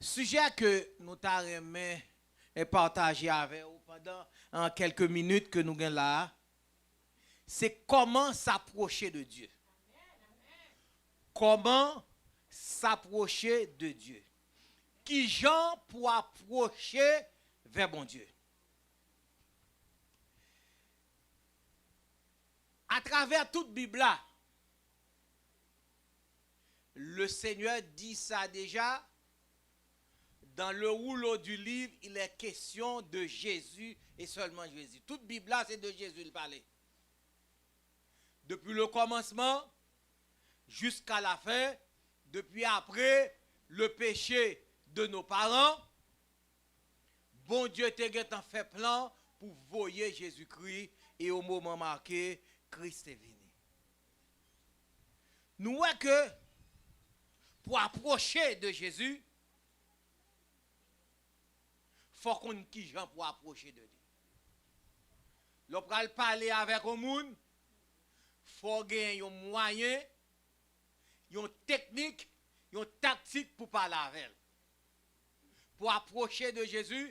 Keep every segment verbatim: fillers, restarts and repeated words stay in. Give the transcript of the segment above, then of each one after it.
Sijè ke nou ta renmen, eh, pataje avè w pandan, eh, kèlke minit ke nou gen la a, se comment s'approcher de Dieu. Comment s'approcher de Dieu. Kijan pou apwoche vè Bondye. Atravè tout Bib la, le Seigneur dit ça déjà, dans le rouleau du livre, il est question de Jésus et seulement Jésus. Tout Bib la, se de Jezi l pale. Depi le kòmansman jiska lafen, depi apre le peche de nos parents, Bondye te gentan fè plan pou voye Jezikri, e o moman make, Kris te vini. Nou wè ke pou apwoche de Jezi, fò w konn kijan pou apwoche de li. Lè w pral pale avèk yon moun, fò w gen yon mwayen, yon teknik, yon taktik pou pale avè l. Pou apwoche de Jezi,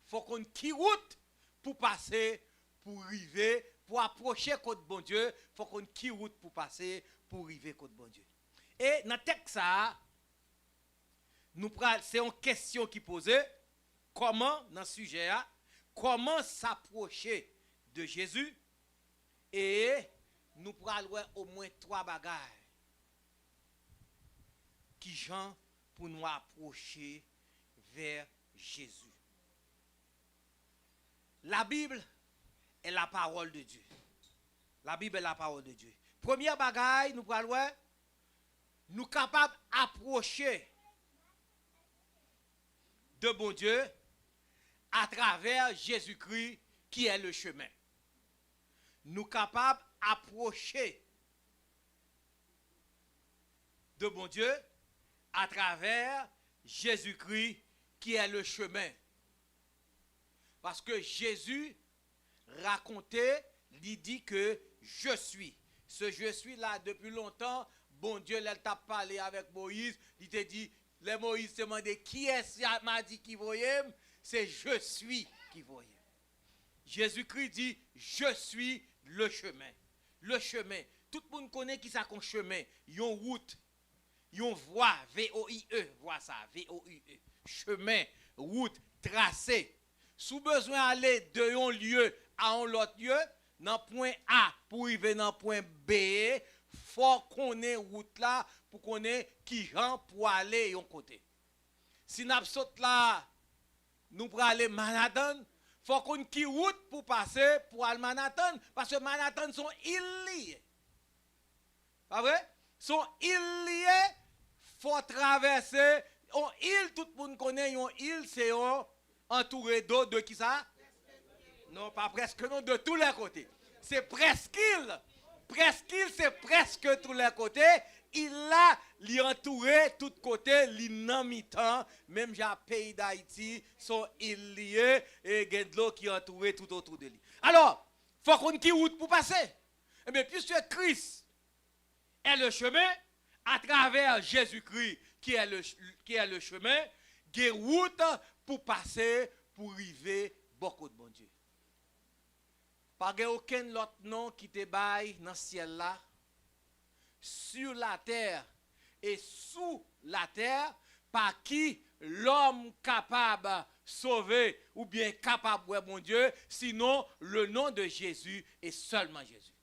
fò w konn ki wout pou pase pou rive, pou apwoche kot Bondye, fò w konn ki wout pou pase pou rive kot Bondye. E nan tèks sa a, nou pral, se yon kesyon ki poze, kòman, nan sijè a, comment s'approcher de Jésus, e nou pral wè omwen twa bagay. Kijan pou nou apwoche vè Jezi. La Bible est la parole de Dieu. La Bible est la parole de Dieu. Premye bagay nou pral wè, nou kapab apwoche de Bondye atravè Jezikri ki è le chemen. Nou kapab apwoche de Bondye atravè Jezikri ki è le chemen. Paske Jezi rakonte, li di ke je suis. Se je suis la, depi lontan, Bondye, lè l t ap pale avèk Moyiz, li te di, lè Moyiz te mande, "Kiyès m'a dit ki voye m?" Se je suis ki voye m. Jezikri di, "Je suis le chemin." Le chemin. Tout moun konnen kisa k yon chemen, yon wout, yon vwa, V O I E, vwa sa, V O I E. Chemen, wout, trase. Si w bezwen ale de yon lye a yon lòt lye, nan pwen A pou rive nan pwen B, fò w konnen wout la pou konnen kijan pou ale yon kote. Si n ap sot la, nou prale Manhattan, fò w konn ki wout pou pase pou al Manhattan, paske Manhattan se yon il li ye. Pa vre? Se yon il li ye, fò w travèse yon il, tout moun konnen yon il se yon antoure do de kisa? Non, pa prèske non, de tous les côtés. Se prèskil. Prèskil, se prèske tous les côtés. Il la, li antoure tout kote, li nan mitan, menm jan ak peyi Dayiti, se yon il li ye, e gen dlo ki antoure tout otou de li. Alò, fò w konn ki wout pou pase. Ebyen, puisque Christ est le chemin, atravè Jezikri ki è le, ki è le chemen, gen wout pou pase pou rive bò kot Bondye. Pa gen okenn lòt non ki te bay nan syèl la, sur la terre et sous la terre, pa ki lòm kapab sove oubyen kapab wè Bondye, sinon le nom de Jésus et seulement Jésus.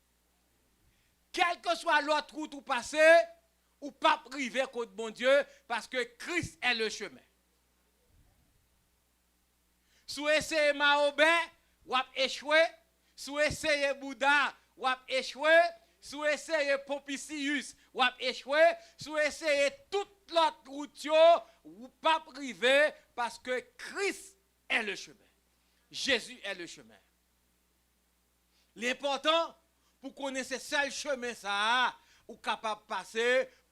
Kèlkeswa lòt wout ou pase, ou p ap rive kot Bondye, paske Christ est le chemin. Si w eseye Mawoben, w ap echwe. Si w eseye Bouda, w ap echwe. Si w eseye Confucius, w ap echwe. Si w eseye tout lòt wout yo, ou p ap rive, paske Christ est le chemin. Jésus est le chemin. Li enpòtan pou konnen se sèl chemen sa a ou kapab pase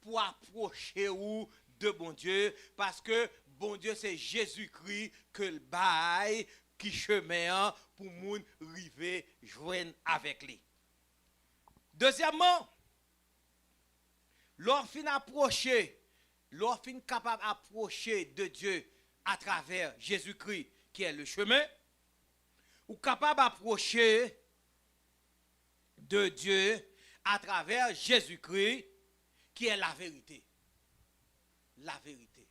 pou apwoche ou de Bondye, paske Bondye se Jezikri ke l bay ki chemen an pou moun rive jwenn avèk li. Dezyèmman, lè w fin apwoche, lè w fin kapab apwoche de Dye à travers Jésus-Christ qui est le chemin, ou kapab apwoche de Dieu à travers Jésus-Christ qui est la vérité. La vérité.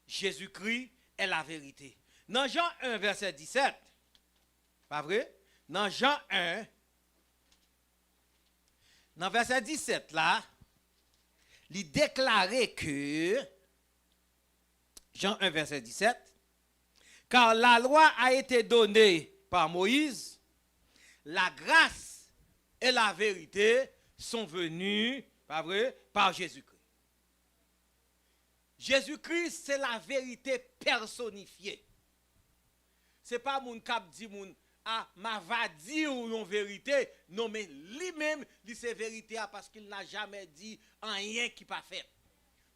Jésus-Christ est la vérité. Nan Jan en, vèsè disèt, pa vre? Nan Jan en, nan vèsè disèt la, li deklare ke, Jan en, vèsè disèt, car la loi a été donnée par Moïse, la grâce et la vérité sont venues, pa vre, par Jésus-Christ. Jezikri se laverite pèsonifye. Se pa moun k ap di moun, a, m a va di w yon verite. Non, men li menm, li se verite a, paske l n'a jamais dit anyen ki pa fèt.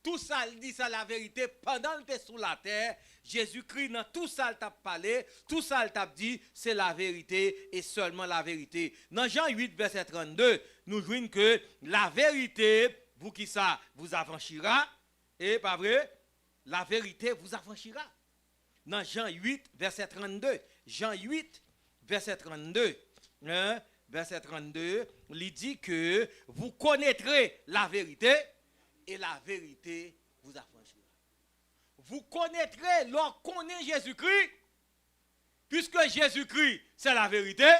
Tou sa l di, sa laverite. Pandan l te sou latè, Jezikri, nan tou sa l t ap pale, tou sa l t ap di, se laverite e sèlman laverite. Nan Jan uit, vèsè trannde, nou jwenn ke laverite, vous qui ça, vous affranchira, e pa vre, laverite vous affranchira. Nan Jan uit, vèsè trannde, Jan uit, vèsè trannde, hein, vèsè trannde, li di ke vous connaîtrez la vérité et la vérité vous affranchira. Vous connaîtrez, lè w konnen Jezikri, puisque Jezikri se laverite,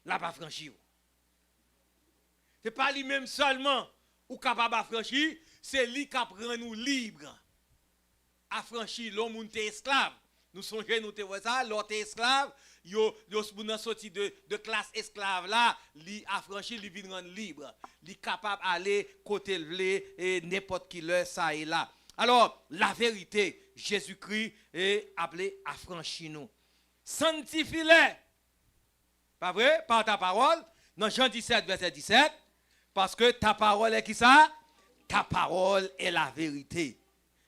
l ap afranchi w. Se pa li menm sèlman ou kapab afranchi, se li k ap rann ou lib. Afranchi, lè yon moun te esklav. Nou sonje, nou te wè sa, lè w te esklav, yo, yo moun nan soti de, de klas esklav la, li afranchi, li vin rann lib. Li kapab ale kote l vle, e nenpòt ki lè sa e la. Alò, laverite, Jezikri, e, aple afranchi nou. Sanctifie-les, pa vre? Par ta parole, nan Jan disèt, vèsè disèt, parce que ta parole est qui ça? Ta parole est la vérité.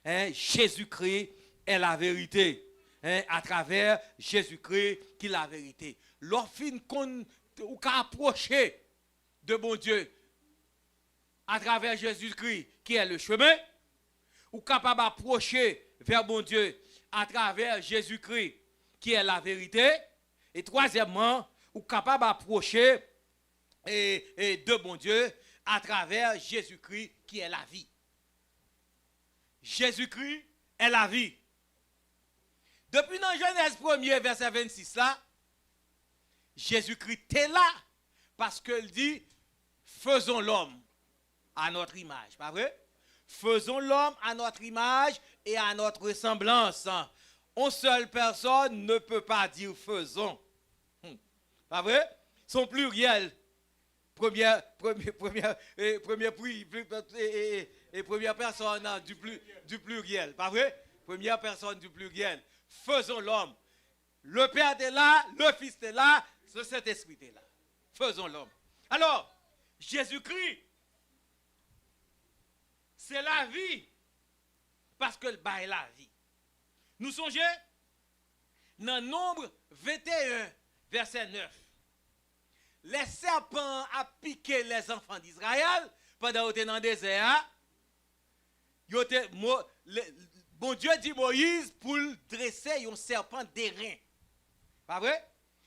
Hein? Jésus-Christ est la vérité. Hein? À travers Jésus-Christ qui la vérité. Lè w fin konn, ou ka apwoche de Bondye à travers Jésus-Christ qui est le chemin. Ou kapab apwoche vè Bondye à travers Jésus-Christ qui est la vérité. E twazyèmman, ou kapab apwoche, e, e, de Bondye à travers Jésus-Christ qui est la vie. Jésus-Christ est la vie. Depi nan Jenèz premye, vèsè vennsis la, Jezikri te la, paske l di, faisons l'homme à notre image, pa vre? Faisons l'homme à notre image et à notre ressemblance. On seul personne ne peut pas dire faisons. Hmm. Pa vre? Se yon pliryèl. Premyè, premye, premye, e, premye pri, pri, e, e, e, e premyè pèsòn, a, du pli, du pluriel, pa vre? Premyè pèsòn du pluriel. Faisons l'homme. Le Père te la, le Fils te la, le Saint-Esprit te la. Faisons l'homme. Alò, Jezikri, se lavi, paske l bay lavi. Nou sonje, nan Nonb venteyen, vèsè nèf, lè sèpan an ap pike lèzanfan d Izrayèl, pandan yo te nan dezè a, yo te, Mo-, le, Bondye di Moyiz pou l drese yon sèpan de ren. Pa vre?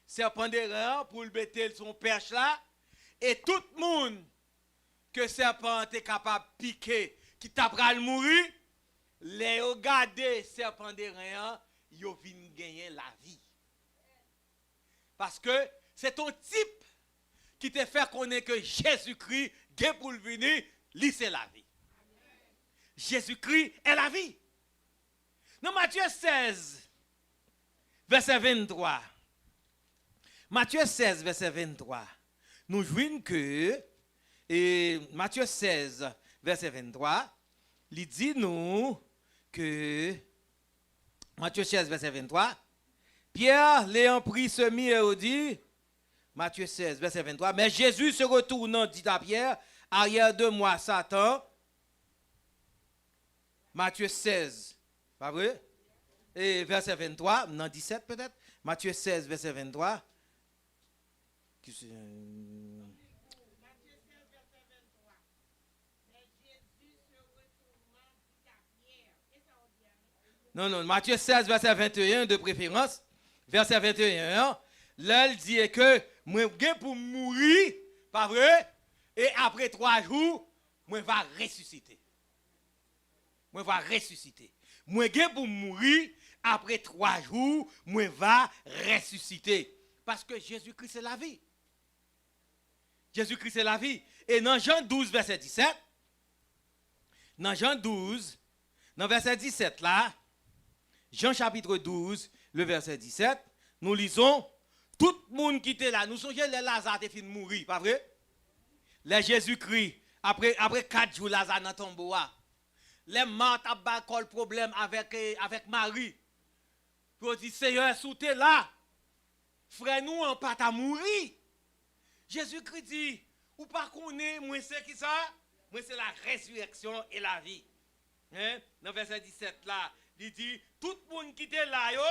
Sèpan de ren an, pou l mete l sou pèch la, e tout moun ke sèpan an te kapab pike, ki ta pral mouri, lè yo gade sèpan de ren an, yo vin genyen lavi. Paske se t on tip ki te fè konnen ke Jezikri gen pou l vini, li se lavi. Jezikri est la vie. Nan Matye sèz, vèsè venntwa. Matye sèz, vèsè venntwa. Nou jwenn ke, e, Matye sèz, vèsè venntwa, li di nou ke, Matye sèz, vèsè venntwa, Pierre l'ayant pris se mit et dit, Matthieu seize, verset vingt-trois, mais Jésus se retournant dit à Pierre, arrière de moi, Satan. Matthieu seize, pa vre? E vèsè venntwa, nan disèt petèt. Matthieu seize, vèsè venntwa. Ki se, euh, Matthieu seize, verset vingt-trois. Mais Jésus se retournant dit à Pierre, e sa w di a, wi? Non, non, Matye sèz, vèsè venteyen, de preferans, vèsè venteyen an, lè l di e ke mwen gen pou m mouri, pa vre? E apre twa jou, mwen va resisite. Mwen va resisite. Mwen gen pou m mouri, apre twa jou, mwen va resisite. Paske Jezikri se lavi. Jezikri se lavi. E nan Jan douz, vèsè disèt, nan Jan douz, nan vèsè disèt la, Jan chapitre douze, le verset dix-sept, nous lisons, tout moun ki te la, nou sonje lè Laza te fin mouri, pa vre? Lè Jezikri, apre, apre kat jou Laza nan tonbo a, lè Mat ap bay kò l pwoblèm avèk, eh, avèk Mari, pou yo di, Seyè, si w te la, frè nou an pa ta mouri. Jezikri di, ou pa konnen mwen se kisa? Mwen se la rezireksyon e lavi. Hein? Nan vèsè disèt la, li di, tout moun ki te la yo,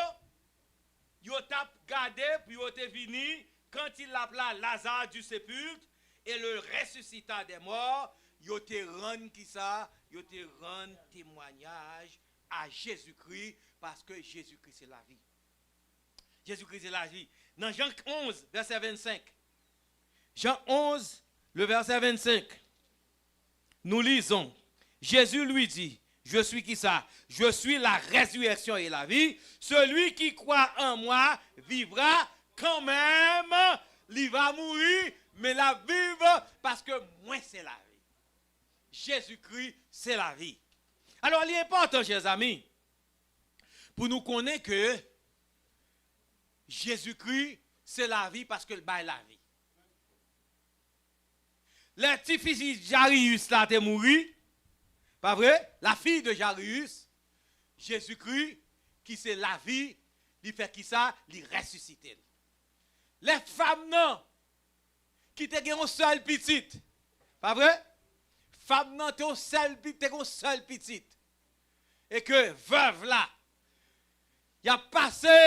yo t ap gade pou yo te vini quand il appela Lazare du sépulcre et le ressuscita des morts, yo te rann kisa? Yo te rann temwanyaj a Jezikri, paske Jezikri se lavi. Jezikri se lavi. Nan Jan onz, vèsè vennsenk. Jan onz, le verset vingt-cinq. Nous lisons, Jésus lui dit, je suis qui ça? Je suis la résurrection et la vie. Celui qui croit en moi vivra quand même. Li va mouri, men l ap viv paske mwen se lavi. Jezikri se lavi. Alò, li enpòtan, chèzami, pou nou konnen ke Jezikri se lavi paske l bay lavi. Lè tifi Jariyis la te mouri, pa vre? La fille de Jairus, Jezikri, ki se lavi, li fè kisa? Li resisite l. Lè fanm nan, ki te gen yon sèl pitit, pa vre? Fanm nan te yon sèl pi-, te gen yon sèl pitit. E ke vèv la, y ap pase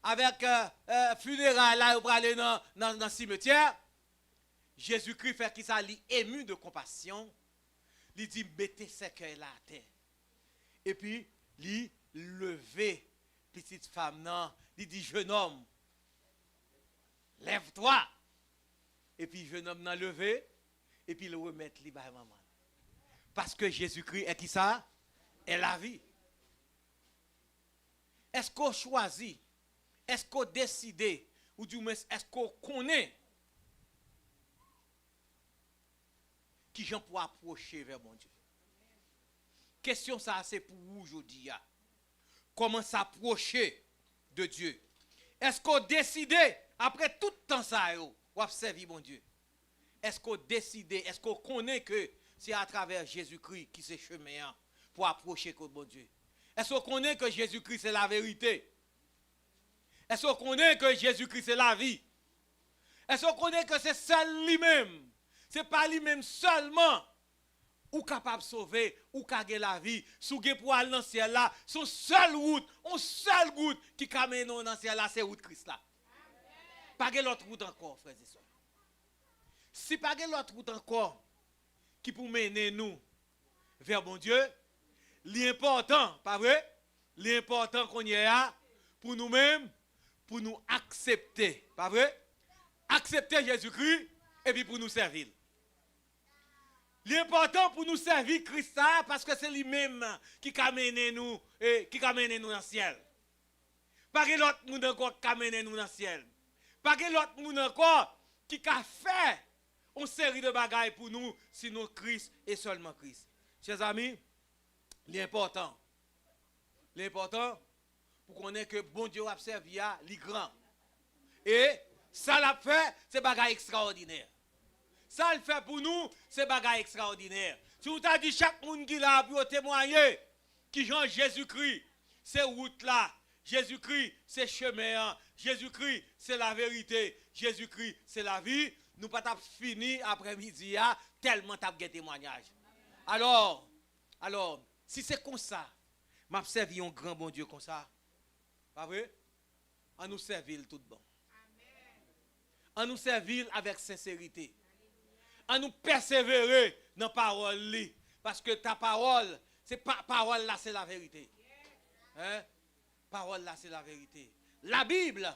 avèk, euh, euh, fineray la, yo prale nan, nan, nan simetyè. Jezikri fè kisa? Li emu de konpasyon. Li di, mete sèkèy la atè. Epi, li leve pitit fanm nan. Li di, jeune homme, lève-toi. Epi, jeune homme nan leve. Epi, l remèt li bay manman l. Paske Jezikri è kisa? È lavi. Èske w chwazi? Èske w deside? Ou di mwens, èske w konnen kijan pou apwoche vè Bondye? Kesyon sa a se pou ou jodi a. Kòman sa pwoche de Dye? Èske w deside, apre tout tan sa yo, w ap sèvi Bondye? Èske w deside, èske w konnen ke se atravè Jezikri ki se chemen an pou apwoche kot Bondye? Èske w konnen ke Jezikri se laverite? Èske w konnen ke Jezikri se lavi? Èske w konnen ke se sèl li menm, se pa li menm sèlman ou kapab sove, ou ka gen lavi? Si w gen pou al nan syèl la, se yon sèl wout, yon sèl wout ki ka mennen w nan syèl la, se wout Kris la. Pa gen lòt wout ankò, frè e sè. Si pa gen lòt wout ankò ki pou mennen nou vè Bondye, li enpòtan, pa vre? Li enpòtan kounye a pou nou menm, pou nou aksepte, pa vre? Aksepte Jezikri epi pou nou sèvi l. Li enpòtan pou nou sèvi Kris la, paske se li menm ki ka mennen nou, eh, ki ka mennen nou nan syèl. Pa gen lòt moun ankò ki ka mennen nou nan syèl. Pa gen lòt moun ankò ki ka fè yon seri de bagay pou nou, sinon Kris e sèlman Kris. Chèzami, li enpòtan. Li enpòtan pou konnen ke Bondye w ap sèvi a, li gran. E sa l ap fè, se bagay ekstraòdinè. Sa l fè pou nou, se bagay ekstraòdinè. Si w ta di chak moun ki la pou yo temwaye kijan Jezikri se wout la, Jezikri se chemen an, Jezikri se laverite, Jezikri se lavi, nou pa t ap fini aprèmidi a, tèlman t ap gen temwanyaj. Alò, alò, si se konsa, m ap sèvi yon gran Bondye konsa, pa vre? An nou sèvi l tout bon. An nou sèvi l avèk senserite. An nou pèsevere nan pawòl li. Paske ta pawòl, se pa, pawòl la, se laverite. Hein? Parole là, c'est la vérité. La Bible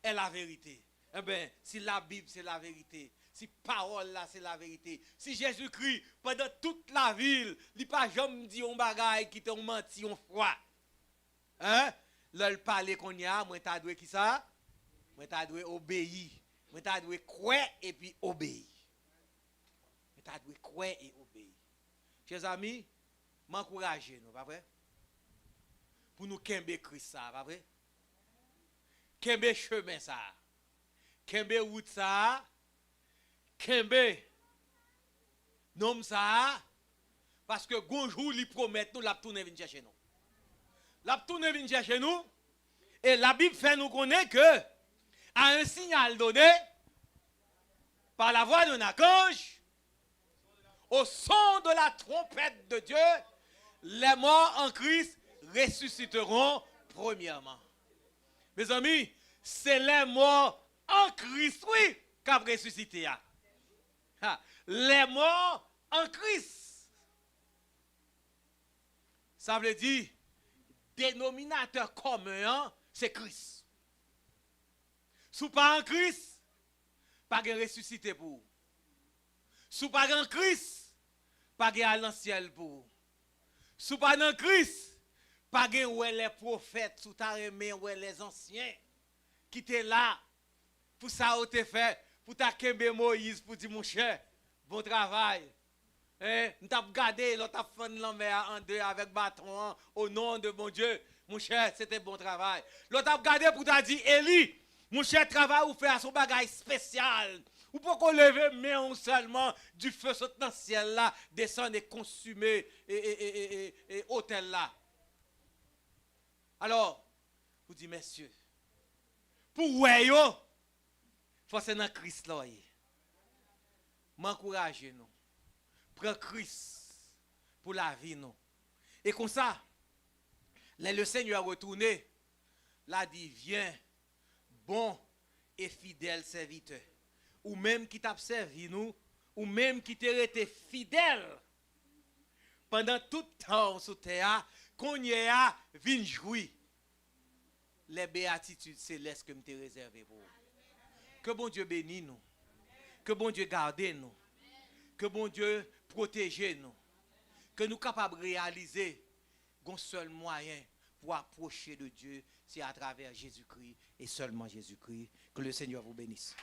est la vérité. Enben, si Labib se laverite, si pawòl la se laverite, si Jezikri, pandan tout lavi l, li pa janm di yon bagay ki te yon manti yon fwa, hein? Lè l pale kounye a, mwen ta dwe kisa? Mwen ta dwe obeyi. Mwen ta dwe kwè epi obeyi. Mwen ta dwe kwè e obeyi. Chèzami, m ankouraje nou, pa vre? Pou nou kenbe Kris sa a, pa vre? Kenbe chemen sa a. Kenbe wout sa a. Kenbe nonm sa a. Paske gon jou li pwomèt nou, l ap tounen vin chèche nou. L ap tounen vin chèche nou. E Labib fè nou konnen ke, à un signal donné, par la voix d'un archange, au son de la trompette de Dieu, les morts en Christ ressusciteront premièrement. Mezanmi, se lè mò an Kris, wi, k ap resisite a. Ha, lè mò an Kris. Sa vle di, denominatè komen an, se Kris. Si w pa an Kris, pa gen resisite pou ou. Si w pa gen Kris, pa gen al nan syèl pou ou. Si w pa nan Kris, pa gen wè lè pwofèt, si w ta renmen wè lèzansyen ki te la pou sa yo te fè, pou ta kenbe Moyiz, pou di, monchè, bon travay. Hein, m t ap gade lè w t ap fann lanmè a an de avèk baton an, o non de Bondye. Monchè, se te bon travay. Lè w t ap gade pou ta di, Eli, monchè, travay ou fè a se yon bagay espesyal. Ou poko leve men w sèlman, dife sot nan syèl la, desann e konsime e, e, e, e, e, e otèl la. Alò, ou di, mesye, pou w wè yo, fò se nan Kris la w ye. M ankouraje nou. Pran Kris pou lavi nou. E konsa, lè le Senyè retounen, l a di, vyen, bon e fidèl sèvitè. Ou menm ki t ap sèvi nou, ou menm ki te rete fidèl pandan tout tan w sou tè a, kounye a, vin jwi lè beyatitid selès ke m te rezève pou ou. Ke Bondye beni nou. Ke Bondye gade nou. Ke Bondye pwoteje nou. Ke nou kapab reyalize gon sèl mwayen pou apwoche de Dye, se atravè Jezikri e sèlman Jezikri. Que le Seigneur vous bénisse.